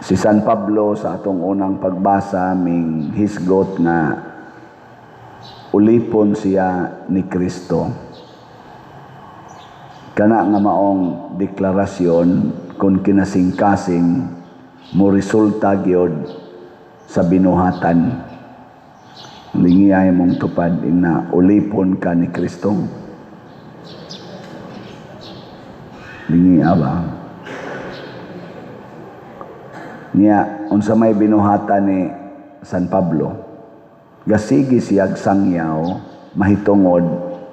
Si San Pablo sa atong unang pagbasa ming hisgot nga ulipon siya ni Kristo. Kana nga maong deklarasyon, kung kinasingkasing mo, resulta gyud sa binuhatan. Lingiyay mong tupad na ulipon ka ni Kristo. Lingiya ba? Niya, unsa may binuhatan ni San Pablo? Gasigi siyag sangyaw mahitungod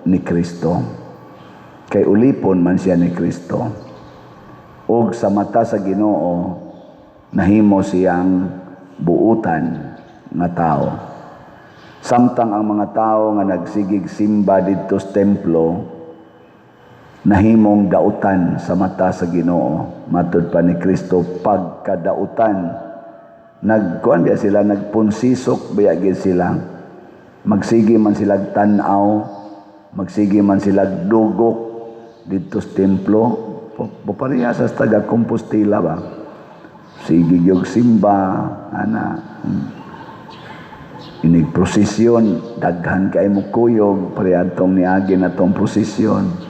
ni Kristo. Kay ulipon man siya ni Kristo. Og sa mata sa Ginoo, nahimo siyang buutan nga tao. Samtang ang mga tao nga nagsigig simba didto sa templo nahimong dautan sa mata sa Ginoo. Matud pa ni Kristo, pagkadautan, nagkuan biya sila, nagpunsisok biya gid sila. Magsige man sila tan-aw, magsige man sila dugok didto sa templo. Pareha sa taga Compostela ba? Sige gyud simba ana. Inig prosesyon, daghan kay mo kuyog, pareha atong niagi na tong prosesyon.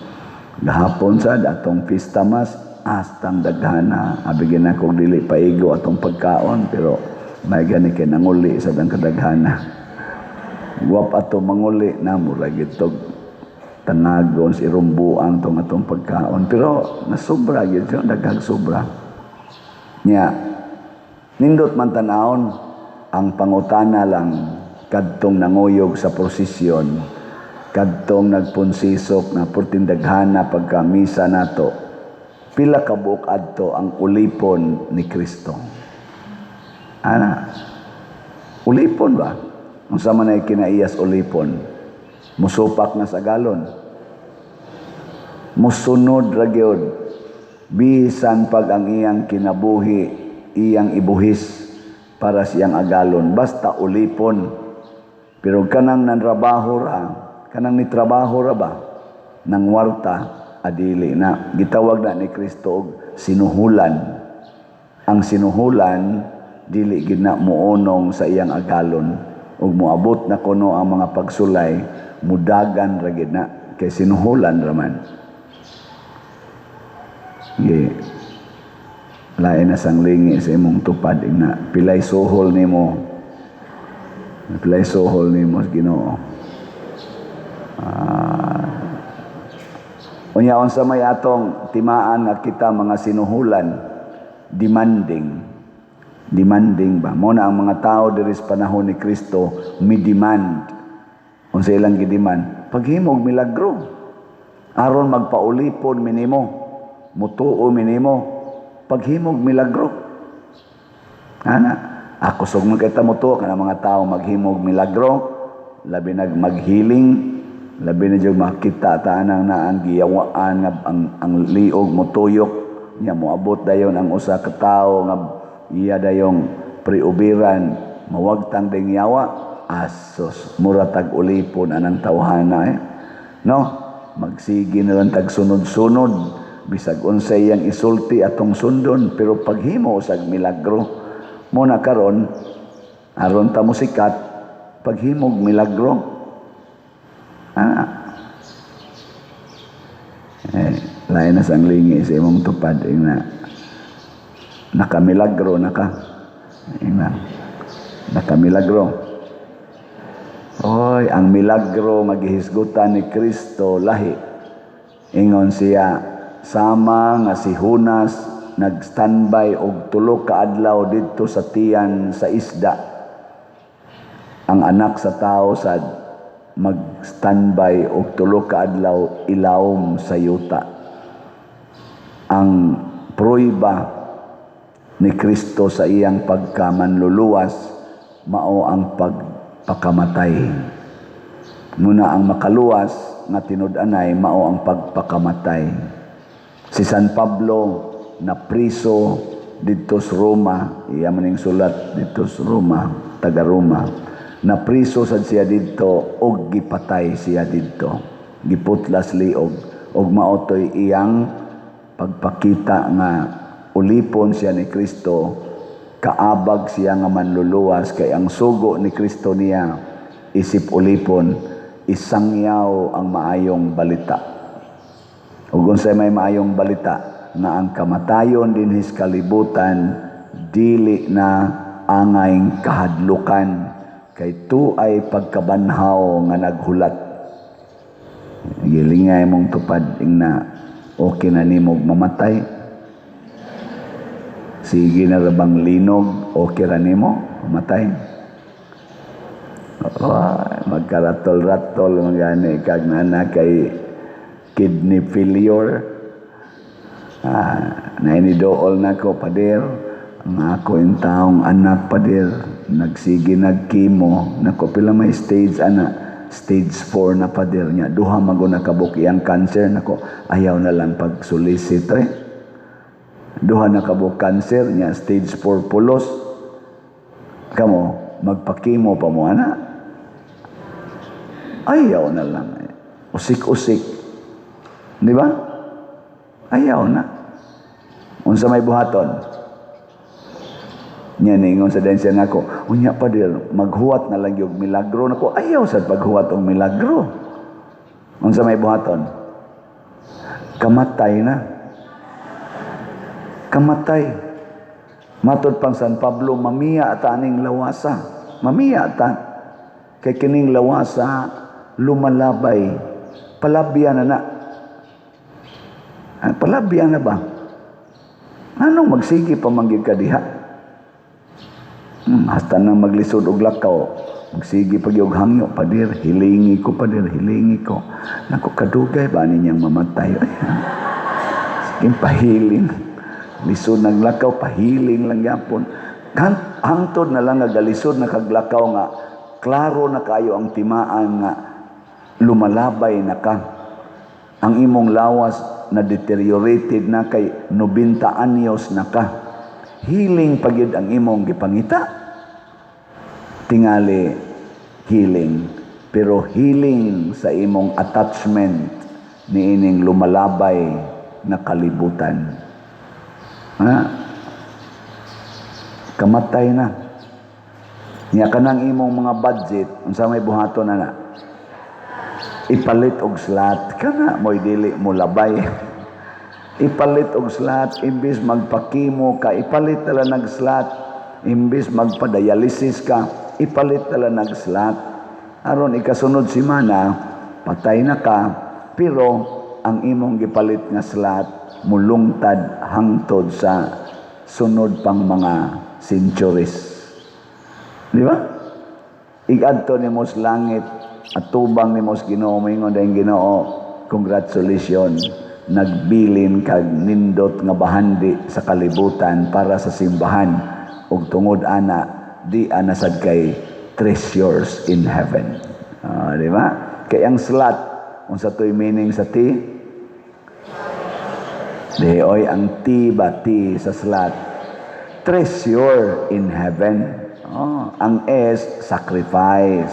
Gahapon sad atong pista mas astang daghana. Abi gina kog dili paigo atong pagkaon, pero may gani kay nanguli sa dang kadaghana. Guwap ato manguli na, murag itog tangagon si rumbuang tong atong pagkaon, pero nasobra gyud siya, daghang sobra. Nya nindot man tan-awon. Ang pangutana lang, kadtong nanguyog sa prosesyon, kadtong nagpunsisok na purting daghana pagka misa nato, pila ka buok adto ang ulipon ni Kristo? Ana, ulipon ba? Unsa man ay kinaiyas ulipon? Musupak na sa galon, musunod ra gyud bisan pag ang iyang kinabuhi iyang ibuhis para siyang agalon, basta ulipon. Pero kanang nanrabaho ra, kanang nitrabaho ra ba nang warta, adili na. Gitawag na ni Kristo og sinuhulan. Ang sinuhulan, dili gid na muunong sa iyang agalon, ug moabot na kuno ang mga pagsulay, mudagan ra gid na kay sinuhulan ra man. Ge lain na sang lingi sa imong tupad na pilay suhol nimo, pilay suhol nimo sa Ginoo. Unya, unsa may atong timaan nga kita mga sinuhulan? Demanding. Demanding ba? Mo na ang mga tao diri sa panahon ni Kristo mi demand. Unsa ilang gidemand? Paghimog milagro. Aron magpaulipon minimo, mutuo minimo, paghimog milagro. Ana, ako sug man kay ta mutuo kana mga tao maghimog milagro, labi nag maghealing, labi na jud makita ta anang na ang giyawaan nga ang liog motuyok. Nya moabot dayon ang usa ka tawo nga iya dayong priubiran, mawagtang ding yawa. Asos, mura tag ulipon anang tawhana eh. No, magsige na lang tag sunod-sunod, bisag unsay iyang isulti atong sundon, pero paghimo usag milagro. Mo na karon, aron ta mo sikat, paghimog milagro. Eh, lain na sang lingi sa imong tupad na nakamilagro na ka. Ina, nakamilagro. Oy, ang milagro nga gihisgutan ni Kristo lahi. Ingon siya, sama nga si Junas nag-standby og 3 ka adlaw didto sa tiyan sa isda, ang anak sa tao sad mag-standby og 3 ka adlaw ilawom sa yuta. Ang pruiba ni Kristo sa iyang pagkamanluluwas mao ang pagpakamatay. Muna ang makaluwas nga tinud-anay mao ang pagpakamatay. Si San Pablo na priso didto sa Roma, iya maning sulat didto sa Roma, taga Roma. Napriso sad siya didto og gipatay siya didto. Giputlas liog og mao toy iyang pagpakita nga ulipon siya ni Kristo. Kaabag siya nga manluluwas kay ang sugo ni Kristo niya isip ulipon, isangyaw ang maayong balita. Ug unsay may maayong balita? Nga ang kamatayon dinhi sa kalibutan dili na angay kahadlukan kay tuay pagkabanhaw nga naghulat. Gilingay mong tupad, ingna, okay na nimo mamatay? Sige na ra bang linog, okay ra nimo mamatay? Oh, magkaratol-ratol magani kag nana kay kidney failure. Ah, nainidool na ko, pader. Ang ako yung taong anak, pader, nagsige nagkimo. Nako, pila may stage ana? Stage 4 na, pader niya. Duha mago nakabuk iyang cancer. Nako, ayaw na lang pag-solicit eh. Duha na kabuk cancer niya, stage 4 pulos. Kamo, magpa-chemo pa mo ana? Ayaw na lang. Usik-usik. Di ba? Ayaw na. Unsa may buhaton? Nya ningon sa densya nako, unya pa dir, maghuwat na lang yung milagro nako. Ayaw sa paghuwat og milagro. Unsa may buhaton? Kamatay na. Kamatay. Matod pang San Pablo, mamiya ta aning lawasa. Mamiya ta. Kay kining lawasa lumalabay. Palabya na na. Ah, palabya na ba? Anong magsige pa mangyud ka diha? Hasta na maglisod og lakaw, magsige pag og hangyo, "Pader, hilingi ko, pader, hilingi ko. Nako, kadugay ba ninyang mamatay?" Ay, sige, pahiling. Lisod naglakaw, pahiling lang yapon. Hangtod na lang nga galisod na kaglakaw nga klaro na kayo ang timaan nga lumalabay na ka. Ang imong lawas na deteriorated na kay 90 anyos na ka. Healing pagyud ang imong gipangita. Tingali healing, pero healing sa imong attachment niining lumalabay na kalibutan. Ha? Kamatay na. Nya kanang imong mga budget, unsa may buhaton na na? Ipalit og slot kana mo'y dili mo labay. Ipalit og slot, imbis magpa-chemo ka, ipalit na lang nag slot. Imbis magpa-dialysis ka, ipalit na lang nag slot. Aron ikasunod semana, patay na ka, pero ang imong gipalit nga slot mulungtad hangtod sa sunod pang mga centuries. Di ba? Igadto nimo sa langit at tubang nimo sa Ginoo, moingon dayong Ginoo, "Congratulations, nagbilin kag nindot nga bahandi sa kalibutan para sa simbahan ug tungod ana di ana sad kay treasures in heaven." Ah, di ba? Kay ang slot, unsa to'y meaning sa T? Di oy, ang T ba, T sa slot. Treasure in heaven. Oh, ang S, sacrifice.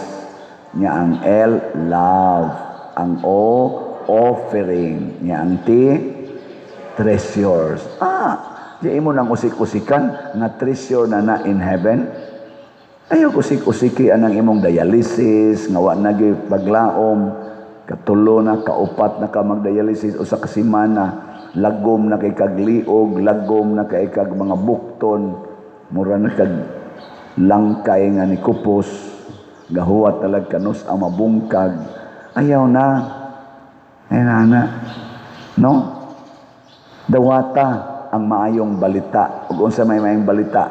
Nya ang L, love. Ang O, offering. Nya ang T, treasures. Ah, di imo nang usik-usikan nga treasure na na in heaven. Ayaw usik-usiki anang imong dialysis nga wa na gyud paglaom, katulo na, kaupat na ka magdialysis usa ka semana, lagom na kay kag liog, lagom na kay kag mga bukton, mura na kag langkay nga ni kupos, gahuwat talag kanus ang mabungkag. Ayaw na. Ay na, no? Dawata ang maayong balita. Ug unsa may maayong balita?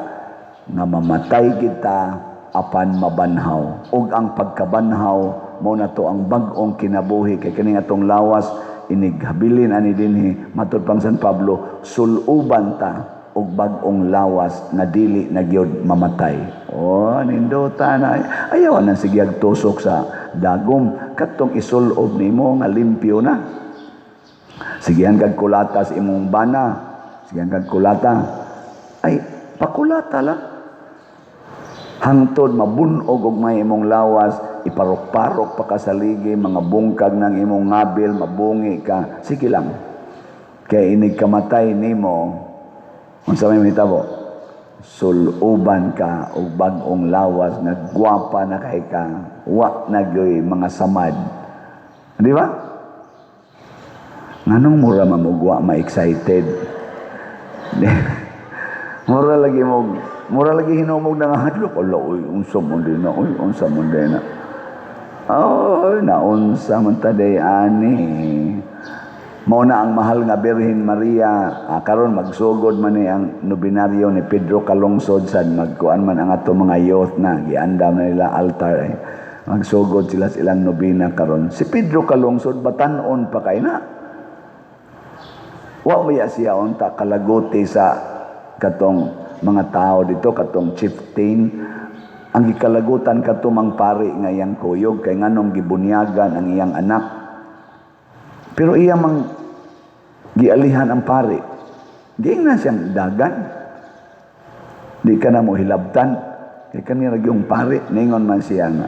Nga mamatay kita apan mabanhaw. Ug ang pagkabanhaw mo na to ang bag-ong kinabuhi kay kini atong lawas inig habilin ani dinhi, matud pang San Pablo, suluban ta og bag-ong lawas nga dili na gyud mamatay. Oh, nindota na. Ayaw nang sige tusok sa dagom, katong isulob nimo nga limpyo na. Sigihan kag kulata sa imong bana. Sigihan kag kulata. Ay, pakulata lang. Hangtod mabunog og may imong lawas, iparok-parok pa ka sa ligi, mga bungkag ng imong ngabil, mabungi ka. Sige lang. Kay inig kamatay nimo, unsa may mahitabo? Suluban ka og bag-ong lawas nga gwapa na kay ka, wa na gyoy mga samad, di ba? Nganong mura mamugwa ma-excited? Mura lagi hinumog na nga hadlok. Ala, uy, unsa man din na, uy, unsa man din na. Oy, naunsa man ta day ani. Mao na ang mahal nga Birhen Maria, karon magsugod man ni ang nobinaryo ni Pedro Calungsod sad, magkuan man ang ato mga youth na giandam na nila altar eh. Magsugod sila sa ilang nobina karon. Si Pedro Calungsod batan-on pa kay na. Wa maya siya unta kalaguti sa katong mga tao dito, katong chieftain. Ang gikalagutan kato mang pari nga iyang kuyog kay nganong gibunyagan ang iyang anak. Pero iya mang gialihan ang pari. Giingnan siyang dagan. Di ka na mo hilabtan. Kay kani ra yung pari, ningon man siya nga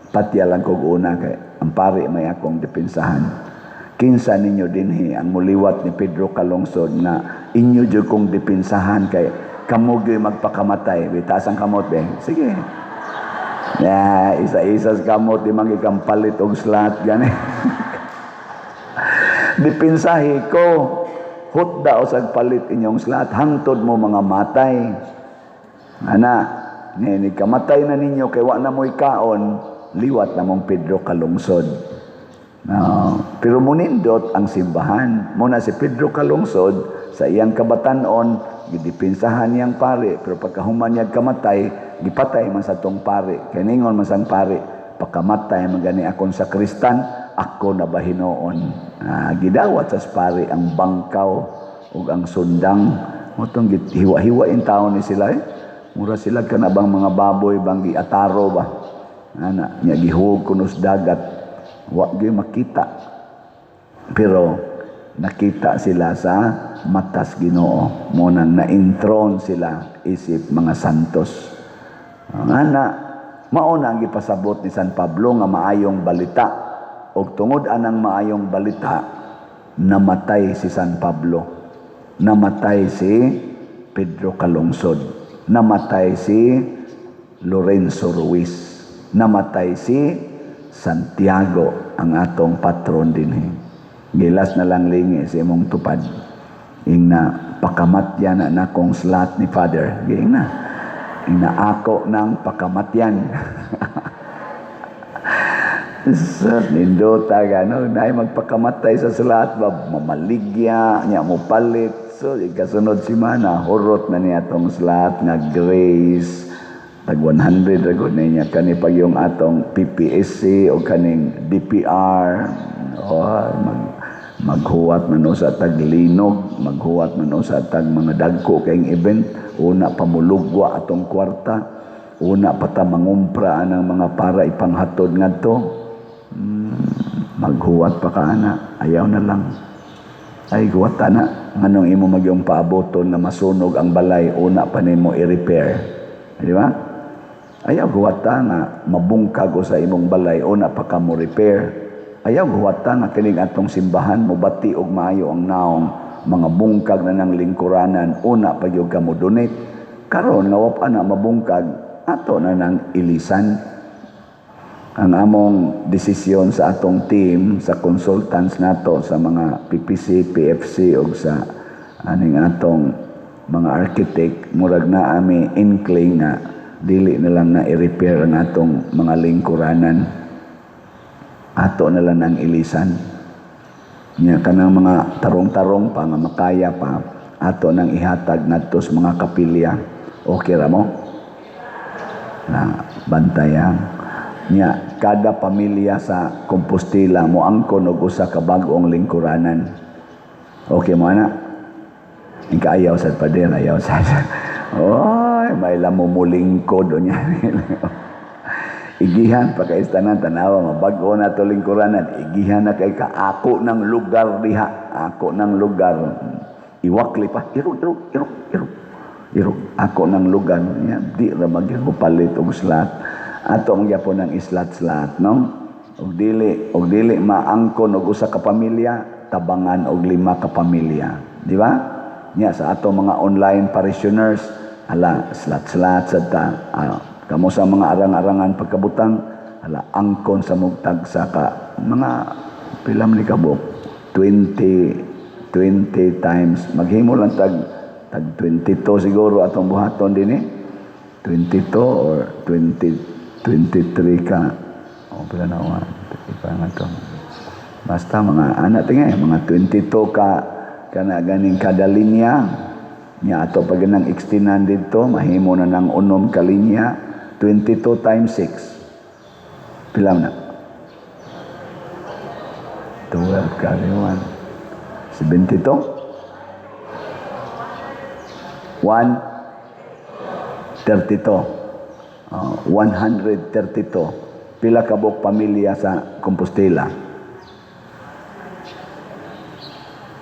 patya lang kog una kay ang pari may akong depensahan. Kinsa ninyo dinhi ang muliwat ni Pedro Calungsod nga inyo jud kong depensahan kay kamo gyud magpakamatay? Bitaas ang kamot be. Sige. Ya, isa-isa sa kamot di man palit og slot gani. Depensahi ko. Hutda usag palit inyong slot hangtod mo mga matay. Ana, ni kamatay na ninyo kay wa na mo'y kaon, liwat na mong Pedro Calungsod. No, pero munindot ang simbahan. Muna si Pedro Calungsod sa iyang kabatanon, gidepensahan niyang pare, pero pagkahuman niya kamatay, gipatay man sa tong pare. Kay ningon man sang pare, "Pakamatay man gani akong sakristan, ako na ba hinoon?" Gidawat sa pare ang bangkaw ug ang sundang. Motong hiwa-hiwa in taon ni sila eh. Mura sila kana bang mga baboy bang giataro ba. Ana, nya gihuog kunos dagat. Wa gyud makita. Pero nakita sila sa matas Ginoo. Mo nang na-enthrone sila isip mga santos. Ana, mao na ang gipasabot ni San Pablo nga maayong balita. Og tungod anang maayong balita, namatay si San Pablo. Namatay si Pedro Calungsod. Namatay si Lorenzo Ruiz. Namatay si Santiago, ang atong patron dinhi. Gilas na lang lingi sa imong tupad. Ingna, "Pakamatyan na nakong slot ni Father." Giing na. Ingna, "Ako ng pakamatyan." Sa nindota gano, nay magpakamatay sa slot ba, mamaligya, nya mo palit. So, ikasunod si mana, hurot na niya tong slot nga Grace. Tag 100 ra gud niya kani pag yung atong PPSC o kaning DPR. Oh, maghuwat man sa taglinog, maghuwat man sa tag mga dagko kayong event, una pa mulugwa atong kwarta, una pa ta mangumpra anang mga para ipanghatod ngadto. Maghuwat pa ka ana, ayaw na lang. Ay, huwat ana, nganong imo magyong paaboton na masunog ang balay, una pa nimo i-repair. Di ba? Ayaw huwat ta nga mabungkag o sa imong balay, una pa ka mo repair. Ayaw huwat ta nga kining atong simbahan mobati og maayo ang naong, mga bungkag na ng lingkuranan, una pa gyud ka mo donate. Karon nga wa pa na mabungkag, ato na nang ilisan. Ang among desisyon sa atong team, sa consultants nato, sa mga PPC, PFC ug sa aning atong mga architect, murag na ami inkling nga dili na lang na i-repair ang atong mga lingkuranan. Ato na lang ang ilisan. Nya kanang mga tarong-tarong pa nga makaya pa, ato nang ihatag ngadto sa mga kapilya. Okay ra mo? Na bantayan. Nya kada pamilya sa Compostela mo angkon og usa ka bag-ong lingkuranan. Okay mo ana? Ika ayaw sad, pader, ayaw sad. Oy, may lamumulingkod o niya. Igihan pa kay tanan, tanawa mabag-o na to lingkuranan. Igihan na kay ka ako ng lugar diha, ako ng lugar. Iwakli pa, irog, irog, irog, irog. Irog, ako ng lugar niya, di ra magyud mo palit og slot. Ato ang gyapon ng islat-slat, no? Og dili maangkon og usa ka pamilya, tabangan og lima ka pamilya, di ba? Nya sa ato mga online parishioners, Hala, slat-slat sa ta. Kamo sa mga arang-arangan pagkabutang, hala, angkon sa mugtagsa ka. Mga pila man ni kabuk? 20 times. Maghimo lang tag 22 siguro atong buhaton din eh. 22 or 23 ka. O, pila na wa? Ipa nga to. Basta mga anak tingay, mga 22 ka kana ganing kada linya. Nya ato pag nang extendan dito, mahimo na ng unom ka linya, 22 times 6. Pila na? 12 carry 1. 72? 132. 132. Pila ka buok pamilya sa Compostela?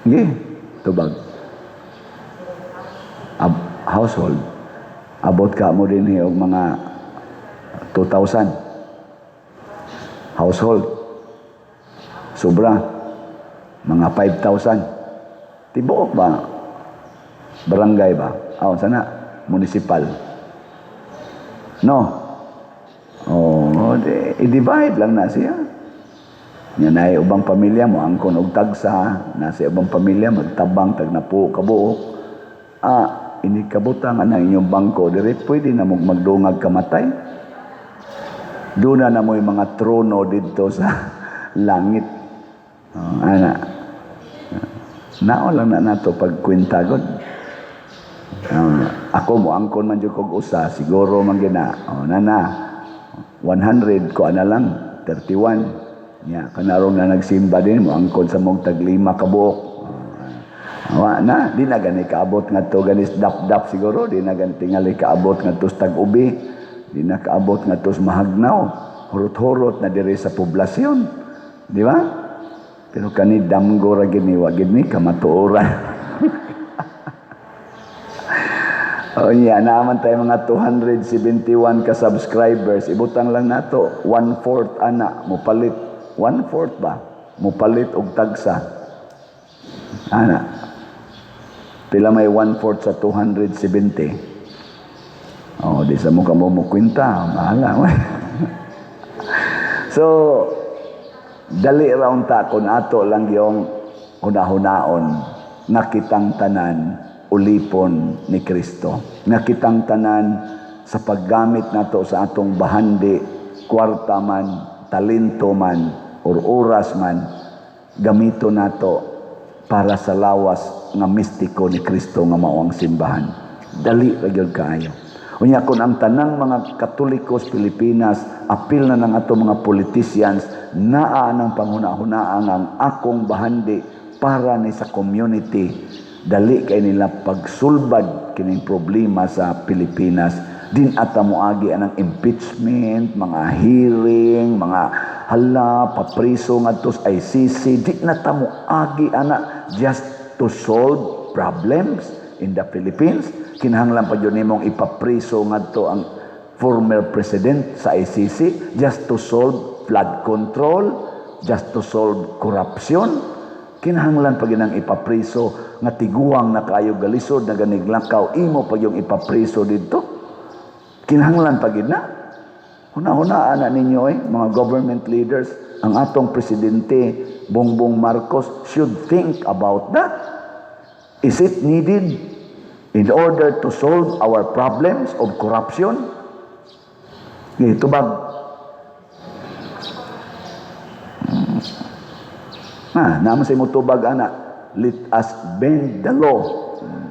Sige, tubag. Household. Abot ka mo din og mga 2,000. Household. Sobra. Mga 5,000. Tibuok ba? Barangay ba? Aw, sana municipal. No. Oh, i-divide lang na siya. Nya naay ubang pamilya mo angkon og tagsa, na sa ubang pamilya magtabang tag napo kabuok. Ini kabutang ana inyong bangko dire pwede na mo magdungag kamatay. Duna na mo'y mga trono didto sa langit. Oh, ana. Nao lang na nato pagkwenta god. Ako mo angkon man jud kog usa siguro man gina. Oh, nana 100 ko ana lang 31. Nya kanarong na nagsimba din mo angkon sa mong tag 5 ka buok. Wa na di na gani kaabot ngadto ganis dap-dap siguro di na gani tingali kaabot ngadto sa tag-ubi, di na kaabot ngadto sa Mahagnaw. Hurot-hurot na diri sa poblasyon. Di ba? Pero kani damgo ra gini wa gid ni kamatuoran. O niya, naaman tayo mga 271 ka subscribers. Ibutang lang nato, 1/4 ana, mupalit. 1/4 ba? Mupalit og tagsa. Ana. Pila may 1/4 sa 270? O, di sa mukha mo mukwinta. Bahala. So, dali ra unta kung ato lang yung hunahunaon nga kitang tanan ulipon ni Kristo. Nga kitang tanan sa paggamit nato sa atong bahandi, kwarta man, talento man, or oras man, gamito nato para sa lawas nga mistiko ni Kristo nga mao ang simbahan. Dali ra gyud kaayo. Unya kun ang tanang mga Katoliko sa Pilipinas, apil na ng ato mga politicians, naa ng panghuna-hunaan ang akong bahandi para ni sa community. Dali kay nila pagsulbad kining problema sa Pilipinas. Din ata moagi anang impeachment, mga hearing, mga hala, papriso ngadto sa ICC. Di na ta moagi ana just to solve problems in the Philippines. Kinahanglan pa jud nimong ipapriso ngadto ang former president sa ICC just to solve flood control, just to solve corruption. Kinahanglan pa ginang ipapriso nga tiguang na kaayo galisod na ganiglakaw, imo pa yung ipapriso didto. Kinahanglan pa gid na. Huna-hunaan na ninyo mga government leaders, ang atong presidente Bongbong Marcos should think about that. Is it needed in order to solve our problems of corruption? Ito ba? Naman sa imo tubag, ana. Let us bend the law.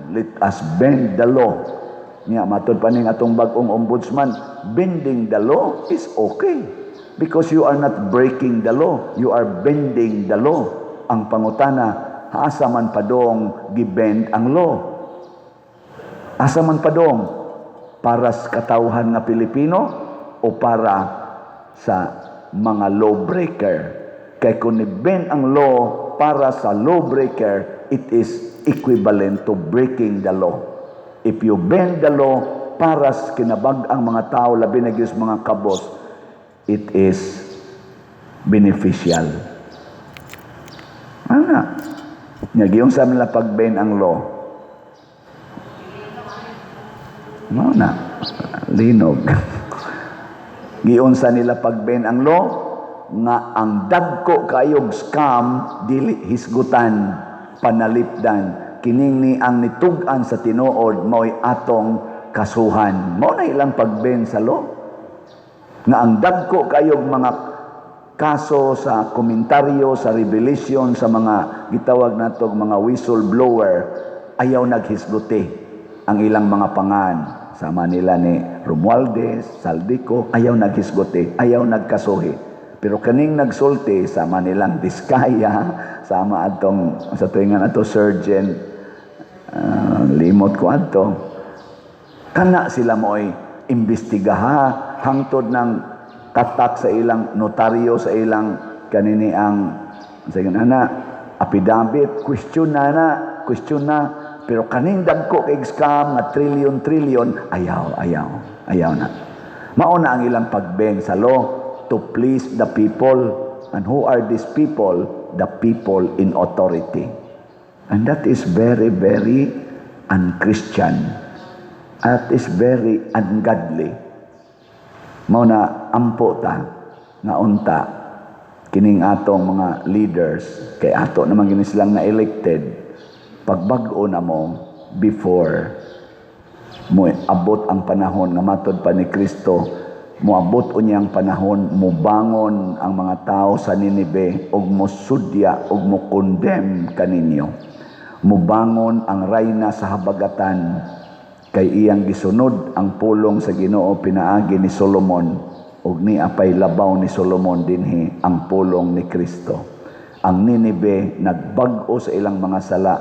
Let us bend the law. Nya, matod pa ning atong bag-ong ombudsman, bending the law is okay. Because you are not breaking the law, you are bending the law. Ang pangutana, asa man padong gibend ang law? Asa man padong? Para sa katawhan nga Pilipino o para sa mga lawbreaker? Kay kung ni-bend ang law para sa lawbreaker, it is equivalent to breaking the law. If you bend the law para sa kinabag-ang mga tao, labi na gyud sa mga kabos, it is beneficial. Ano na? Nya giyong sa nila pag-bend ang law. Mao na linog. Giunsa nila pag-bend ang law nga ang dagko kayog scam dili hisgutan, panalipdan. Kining ni ang nitug-an sa tinuod, mao'y atong kasuhan. Mao na ilang pag-bend sa law nga ang dagko kayog mga kaso sa komentaryo sa revelation sa mga gitawag natog mga whistleblower, ayaw naghisguti ang ilang mga pangan, sama nila ni Romualdez, Zaldy Co, ayaw naghisguti, ayaw nagkasuhi. Pero kaning nagsulti, sama nilang Diskaya, sama atong sa tuwingan ato sergeant, limot ko adto, kana sila mo'y imbestigaha hangtod ng katak sa ilang notaryo, sa ilang kanini ang sa ana affidavit, question na na, question na. Pero kaning dagko kay scam nga trillion trillion, ayaw, ayaw, ayaw na. Mao na ang ilang pag-bend sa law to please the people. And who are these people? The people in authority. And that is very, very unchristian. That is very ungodly. Mao na ampo ta nga unta kining atong mga leaders, kay ato naman gini silang na elected, pagbag-o na mo before mo abot ang panahon nga matod pa ni Kristo, moabot unyang panahon, mubangon ang mga tao sa Ninibe ug mosudya ug mo-condemn kaninyo. Mubangon ang rayna sa habagatan kay iyang gisunod ang pulong sa Ginoo pinaagi ni Solomon, ug ni apay labaw ni Solomon dinhi, ang pulong ni Kristo. Ang Ninibe nagbag-o sa ilang mga sala,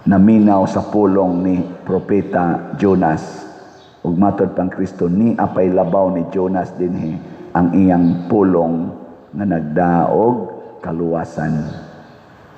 naminaw sa pulong ni Propeta Jonas, ug matod pang Kristo, ni apay labaw ni Jonas dinhi, ang iyang pulong nga nagdaog kaluwasan.